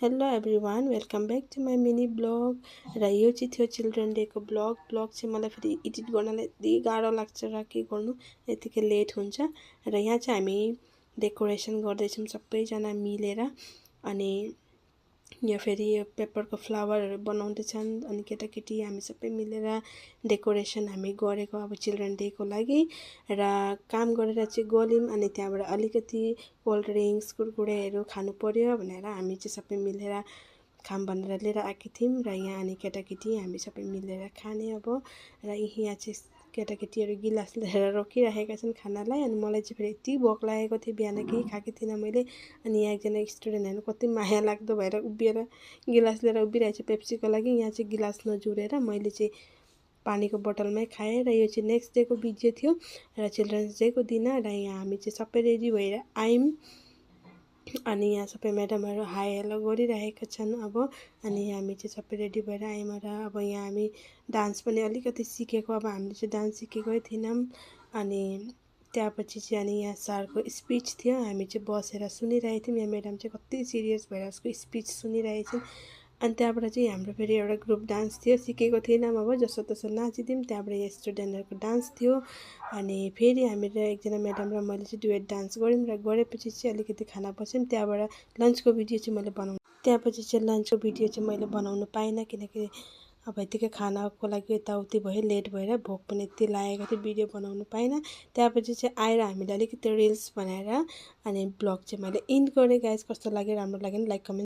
Hello everyone, welcome back to my mini blog. र यो चाहिँ थियो चिल्ड्रेन डेको ब्लग चाहिँ मलाई फेरि एडिट गर्नलाई यति गाह्रो लाग्छ र के गर्नु यतिकै लेट हुन्छ। र यहाँ चाहिँ हामी डेकोरेसन गर्दैछौँ सबैजना मिलेर। अनि यो फेरि यो पेपरको फ्लावरहरू बनाउँदैछन् अनि केटाकेटी हामी सबै मिलेर डेकोरेसन हामी गरेको अब चिल्ड्रेन डेको लागि। र काम गरेर चाहिँ गल्यौँ अनि त्यहाँबाट अलिकति कोल्ड ड्रिङ्क्स कुरकुरेहरू खानु पर्यो भनेर हामी चाहिँ सबै मिलेर खाम भनेर लिएर आएकी थियौँ। र यहाँ अनि केटाकेटी हामी सबै मिलेर खाने अब। र यहाँ चाहिँ केटाकेटीहरू गिलास लिएर रोकिरहेका छन् खानालाई। अनि मलाई चाहिँ फेरि यति भोक लागेको थियो, बिहान केही खाएकी थिइनँ मैले। अनि यहाँ एकजना स्टुडेन्टहरू कति माया लाग्दो भएर उभिएर गिलास लिएर उभिरहेको छ पेप्सीको लागि। यहाँ चाहिँ गिलास नजुरेर मैले चाहिँ पानीको बोतलमै खाएँ। र यो चाहिँ नेक्स्ट डेको भिडियो थियो र चिल्ड्रेन्स डेको दिन। र यहाँ हामी चाहिँ सबै रेडी भएर आयौँ। अनि यहाँ सबै म्याडमहरू हाई हेलो गरिरहेका छन् अब। अनि हामी चाहिँ सबै रेडी भएर आयौँ। र अब यहाँ हामी डान्स पनि अलिकति सिकेको, अब हामीले चाहिँ डान्स सिकेकै थिएनौँ। अनि त्यसपछि चाहिँ अनि यहाँ सरको स्पिच थियो, हामी चाहिँ बसेर सुनिरहेको थियौँ। यहाँ म्याडम चाहिँ कति सिरियस भएर उसको स्पिच सुनिरहेछन्। अनि त्यहाँबाट चाहिँ हाम्रो फेरि एउटा ग्रुप डान्स थियो, सिकेको थिएनौँ अब जसो तसो नाचिदिउँ। त्यहाँबाट यहाँ स्टुडेन्टहरूको डान्स थियो। अनि फेरि हामीले एकजना म्याडम र मैले चाहिँ डुएट डान्स गऱ्यौँ। र गरेपछि चाहिँ अलिकति खाना बस्यौँ। त्यहाँबाट लन्चको भिडियो चाहिँ मैले त्यहाँपछि चाहिँ लन्चको भिडियो चाहिँ मैले बनाउनु पाइनँ, किनकि अब यतिकै खानाको लागि यताउति भयो, लेट भएर भोक पनि यति लागेको थियो, भिडियो बनाउनु पाइनँ। त्यहाँपछि चाहिँ आएर हामीले अलिकति रिल्स बनाएर अनि ब्लग चाहिँ मैले इन्ड गरेँ। गाइस कस्तो लाग्यो, राम्रो लाग्यो भने लाइक कमेन्ट